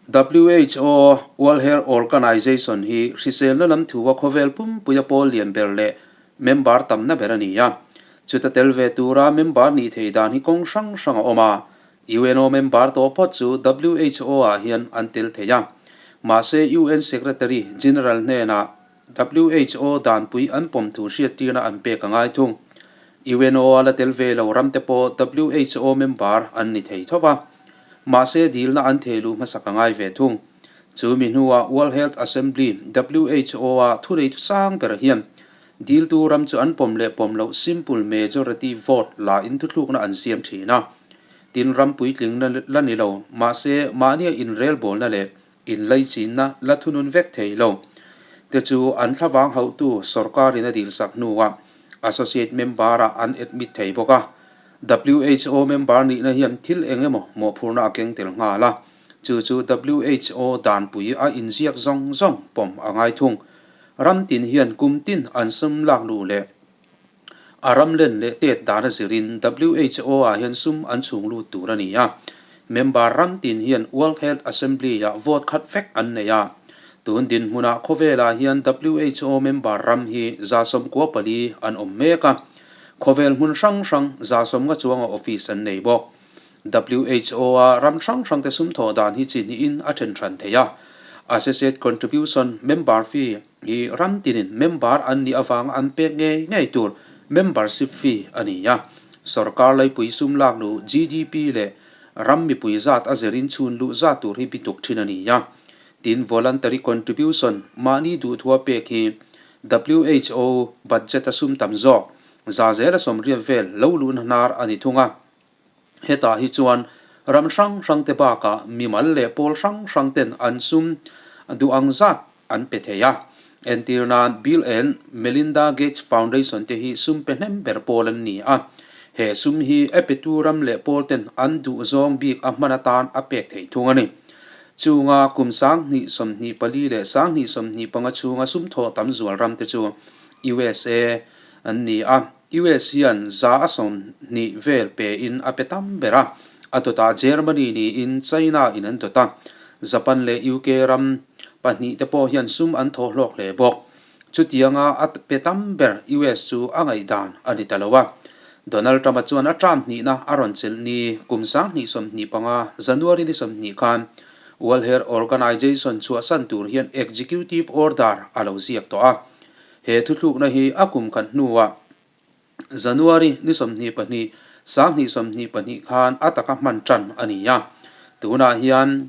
WHO, World Health Organization, hi hriselna lam thua khawvel pumpuia pawl lian ber leh member tamna ber a ni a. Chuta tel ve tura member nih thei dan hi kawng hrang hrang a awm a. UNO member tawh phawt chu WHO-ah hian an tel thei a. Mahse UN Secretary General hnenah WHO danpui an pawm thu hriattirna an pek a ngai thung. UNO-a la tel ve lo ramte pawh WHO member an ni thei tho va. Mahse dilna an thei luh hmasak a ngai ve thung. Chu mi hnuah World Health Assembly, WHO, a thunei sang ber hian diltu ram chu an pawm leh pawm loh simple majority vote la in thuthlukna an siam thin a. Tin ram puitling la ni lo, mahse mahnia inrelbawlna leh inlaichinna la thunun vek thei lo te chu an thlavang hauhtu sorkarin a dilsak hnuah associate member-ah an admit thei bawk a. WHO member nihna hian thil eng emaw mawhphurhna a keng tel nghal a, chu chu WHO danpui a inziak zawng zawng pawm a ngai thung. Ram tin hian kum tin an sum lak luh leh a ram len leh tet dan a zirin WHO-ah hian sum an chhung lut tur a ni a. Member ram tin hian World Health Assembly-ah vote khat vek an nei a. Tun dinhmunah khawvelah hian WHO member ram hi 94 an awm mek a. Khawvel hmun hrang hrang 150 chuanga office an nei bawk. WHO-a ram hrang hrangte sum thawh dan hi chi hnihin a then hran thei a. Associate Contribution, Member Fee, hi ram tinin member an nih avanga an pek ngei ngei tur membership fee a ni a. Sorkar laipui sum lak luh GDP leh ram mipui zat a zirin chhun luh zat tur hi bituk thin a ni a. Tin, Voluntary Contribution, mahni duhthua pek hi WHO budget a sum tam zawk, 80% vel lo luhna hnar a ni thung a. Hetah hi chuan ram hrang hrangte bakah mimal leh pawl hrang hrang ten an sum duh ang zat an pe thei a. Entir nan Bill and Melinda Gates Foundation te hi sum pe hnem ber pawl an ni a. He sum hi a petu ram leh pawl ten an duh zawng bik a hman atan a pek theih thung a ni. Chunga kum 2024 leh 2025 chhunga sum thawh tam zual ram te chu USA an ni a. US hian 20% vel pein a pe tam ber a, a dawtah Germany niin China in an dawt a, Japan leh UK ram pahnih te pawh hian sum an thaw hlawk hle bawk. Chutianga a pe tam ber US chu a ngaihdan a ni ta lo a. Donald Trump-a chuan a term hnihna a rawn chelh ni kum 2025 January ni 20 khan World Health Organization chhuahsan tur hian executive order a lo ziak tawh a. He thuthlukna hi a kum khat hnuah January ni 22, 2022 khan a taka hman tan a ni a. Tunah hian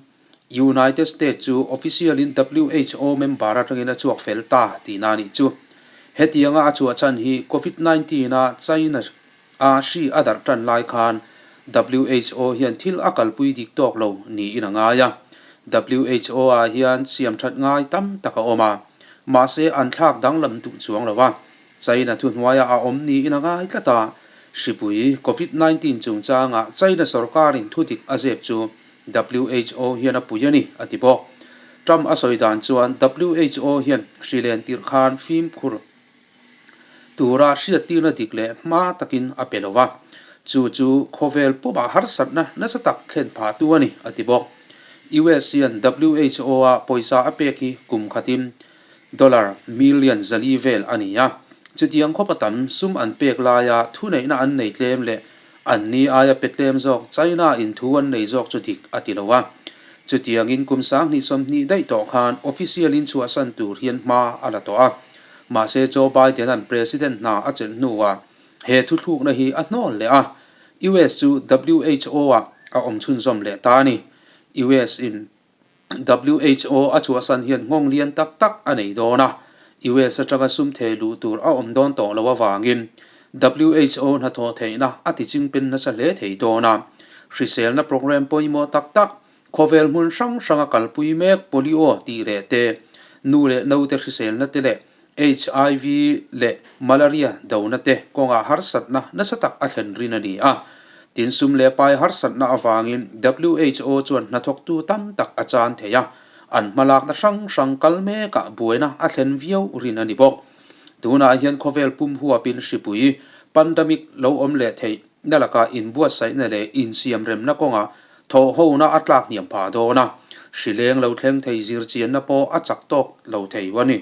United States chu official-in WHO member atangin a chhuak fel ta tihna a nih chu. Hetianga a chhuah chhan hi Covid 19 a China a hri a darh tan lai khan WHO hian thil a kalpui dik tawk lo niin a ngai a. WHO-ah hian siam that ngai tam tak a awm a, mahse an thlak danglam duh chuang lo a. China thuhnuaiah a awm niin a ngai tlat a, hripui Covid 19 chungchangah China sorkarin thudik a zep chu WHO hian a pui a ni, a ti bawk. Trump a sawi dan chuan WHO hian hri len tirh khan fimkhur tura hriattirna dik leh hma takin a pe lo va, chu chu khawvel pumah harsatna nasa tak thlen phah tu a ni, a ti bawk. US hian WHO-a pawisa a pek hi kum khatin dollar million 400 vel a ni a, chutiang khawpa tam sum an pek laia thuneihna an nei tlem leh anni aia pe tlem zawk China in thu an nei zawk chu dik a ti lo a. Chutiangin kum 2020 daih tawh khan official-in chhuahsan tur hian hma a la tawh a. Mahse Joe Biden-a'n President hna a chelh hnuah he thuthlukna hi a hnawl leh a, US chu WHO-ah a awm chhunzawm leh ta a ni. US-in WHO a chhuahsan hian nghawng lian tak tak a nei dawn a, US atanga sum thei luh tur a awm dawn tawh loh avangin WHO hnathawh theihna a tichingpen nasa hle thei dawn a. Hriselna program pawimawh tak tak Khawvel hmun hrang hranga kalpui mek polio tih leh te, nu leh naute hriselna te leh HIV leh malaria dona te kawngah harsatna nasa tak a thlen rin a ni a. Tin sum leh pai harsatna avangin WHO chuan hnathawktu tam tak a chan thei a, an hmalakna hrang hrang kal mekah buaina a thlen viau rin a ni bawk. Tunah hian khawvel pum huapin hripui, pandemic, lo awm leh theih na lakah inbuatsaihna leh insiamremna kawngah. Thawhhona a tlak hniam phah dawn a, hri leng lo thleng thei zirchianna pawh a chak tawk lo thei a ni.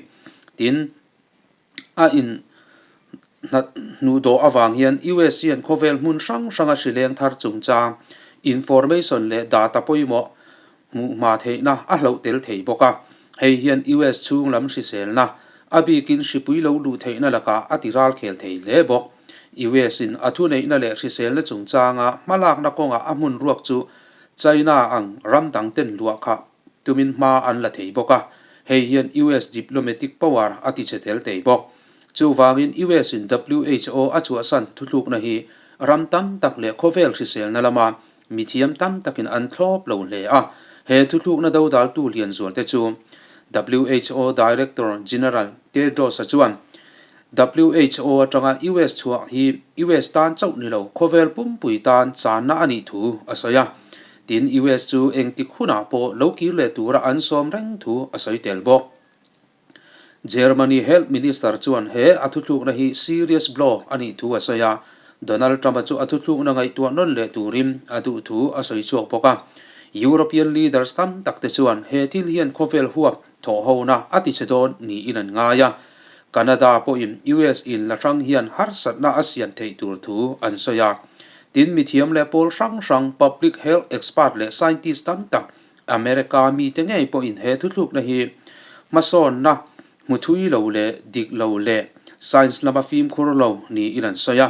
Tin, a in hnuh dawh avang hian US hian khawvel hmun hrang hranga hri leng thar chungchang information leh data pawimawh hmuh hma theihna a hloh tel thei bawk a. Hei hian US chhung lam hriselna, a bikin hripui lo luh theihna lakah a ti ral khel thei hle bawk. US in a thuneihna leh hriselna chungchanga hmalakna kawngah a hmun ruak chu China ang ram dang ten luah kha tumin hma an la thei bawk a, hei hian US diplomatic power a ti chhe tel thei bawk. Chuvangin US in WHO a chhuahsan thuthlukna hi ram tam tak leh khawvel hriselna lama Mithiam tam takin an thlawp lo hle a, he thuthlukna dodaltu lian zualte chu WHO Director General Tedros-a chuan WHO atanga US chhuah hi US tan chauh ni lo, khawvel pumpui tan channa a nih thu a sawi a. Tin, US chu engtik hunah pawh lo kir leh tura an sawm reng thu a sawi tel bawk. Germany Health Minister chuan he a thuthlukna hi serious blow a nih thu a sawi a, Donald Trump-a chu a thuthlukna ngaihtuah nawn leh turin a duh thu a sawi chhuak bawk a. European leaders tam tak te chuan he thil hian khawvel huap thawhhona a tichhe dawn niin an ngai a. Canada pawhin US in la hrang hian harsatna a siam theih tur thu an sawi a. Tin, mithiam leh pawl hrang hrang, public health expert leh scientist tam tak America mite ngei pawhin he thuthlukna hi hmasawnna hmu thui lo leh dik lo leh science lama fimkhur lo niin an sawi a.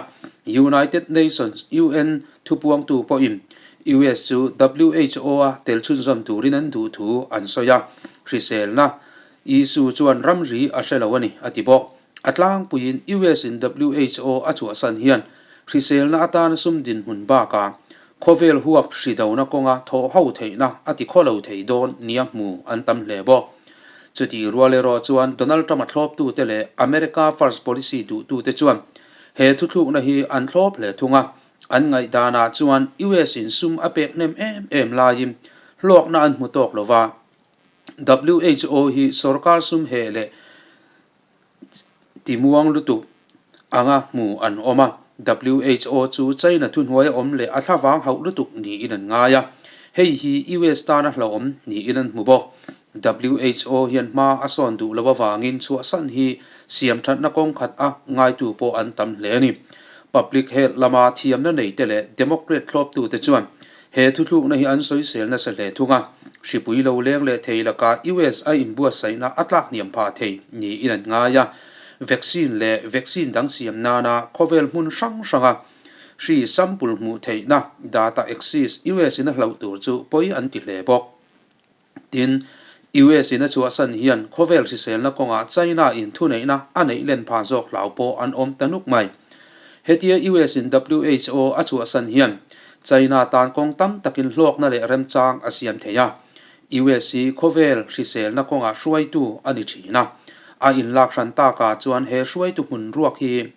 United Nations, UN, thupuangtu pawhin US chu WHO-a tel chhunzawm turin an duh thu an sawi a, hriselna issue chuan ramri a hre lo a ni, a ti bawk. A tlangpuiin US-in WHO a chhuahsan hian hriselna atana sum dinhmun bakah Khawvel huap hri dona kawnga thawh ho theihna a ti khaw lo thei dawn nia hmu an tam hle bawk. Chutih rual erawh chuan Donald Trump-a thlawptute leh America First policy duhtute chuan he thuthlukna hi an thlawp hle thung a, an ngaihdanah chuan US-in sum a pek hnem em em laiin hlawkna an hmu tawk lo va, WHO hi sorkar sum heh leh Timuang lutuk anga hmu an awm a, WHO chu China thuhnuai a awm leh a thlavang hauh lutuk niin an ngai a, hei hi US tana hlauhawm niin an hmu bawk. WHO hian hma a sawn duh loh avangin chhuahsan hi siamthatna kawng khat a ngaitu pawh an tam hle a ni. Public health lama thiamna neite leh Democrat thlawptute chuan He thuthlukna hi an sawisel nasa hle thung a, hripui lo leng leh thei lakah US a inbuatsaihna a tlak hniam phah thei niin an ngai a. Vaccine leh vaccine dang siam nana khawvel hmun hrang hranga hri sample hmuh theihna data access US in a hlauh tur chu pawi an ti hle bawk. Tin, US in a chhuahsan hian khawvel hriselna kawngah China in thuneihna a neih len phah zawk hlau pawh an awm ta nuk mai. Hetia US in WHO a chhuahsan hian China tan kawng tam takin hlawkna leh remchang a siam thei a. US hi khawvel hriselna kawngah hruaitu a ni thin a. A inlak hran takah chuan he hruaitu hmun ruak hi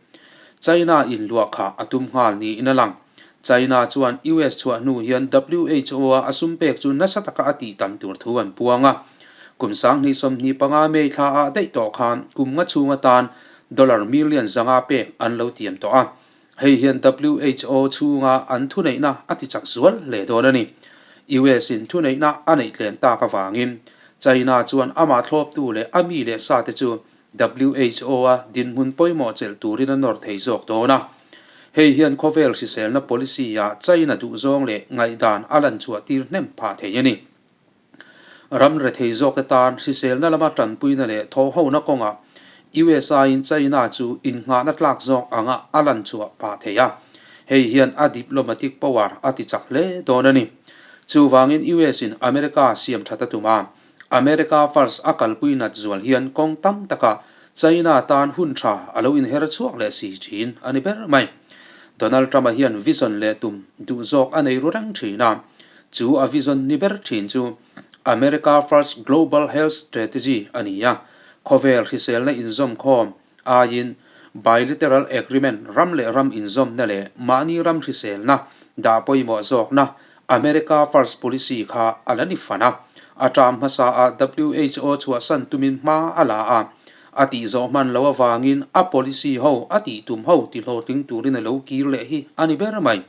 China in luah khah a tum nghal niin a lang. China chuan US chhuah hnu hian WHO-a a sum pek chu nasa taka a tih tam tur thu an puang a. Kum 2025 May thla ah daih tawh khan kum nga chhung atan dollar million 500 pek an lo tiam tawh a. Hei hian WHO chhunga an thuneihna a ti chak zual hle dawn a ni. US-in thuneihna a neih tlem tak avangin China chuan amah thlawptu leh a mi leh sate chu WHO-a dinhmun pawimawh chelh turin a nawr thei zawk dawn a. Hei hian khawvel hriselna policy-ah China duhzawng leh ngaihdan a lan chhuah tir hnem phah thei a ni. Ram rethei zawkte tan hriselna lama tanpuina leh thawhhona kawngah USA-in China chu innghahna tlak zawk anga a lan chhuah phah thei a. Hei hian a diplomatic power a ti chak hle dawn a ni. Chuvangin US-in America siam that a tum a, America First a kalpui nat zual hian kawng tam takah China tan hun tha a lo inher chhuak leh si thin a ni ber mai. Donald Trump-a hian vision leh tum duh zawk a nei ru reng thin a, chu a vision ni ber thin chu America First Global Health Strategy a ni a, khawvel hriselna inzawmkhawm aiin bilateral agreement ram leh ram inzawmna leh mahni ram hriselna dah pawimawh zawkna America First policy kha a la ni fan a. A term hmasa ah WHO chhuahsan tumin hma a la a, a tih zawh hman lo avangin a policy ho a tih tum ho ti hlawhtling turin a lo kir leh hi a ni ber mai.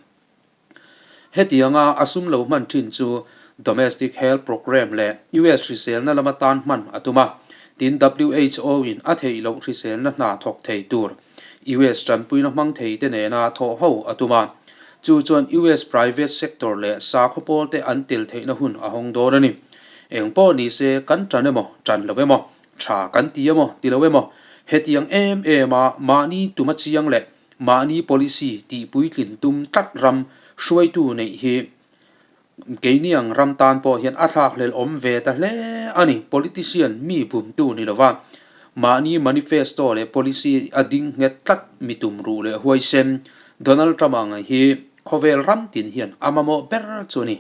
Hetianga a sum lo hman thin chu Domestic Health Programme leh US hriselna lama tan hman a tum a, tin WHO-in a theih loh hriselna hna thawk thei tur US tanpuina hmang thei te nena thawh ho a tum a. Chu chuan US private sector leh sakhaw pawl te an tel theihna hun a hawng dawn a ni. Eng pawh ni se kan tan emaw tan lo emaw, tha kan ti emaw ti lo emaw, hetiang em em a mahni tuma chiang leh mahni policy tih puitlin tum tlat ram hruaitu neih hi keini ang ram tan pawh hian a thlakhlelh awm ve ta hle a ni. Politician mi bumtu ni lova mahni manifesto leh policy a ding nghet tlat mi tum ruh leh huaisen Donald Trump-a ang hi khawvel ram tin hian a mamawh ber chu a ni.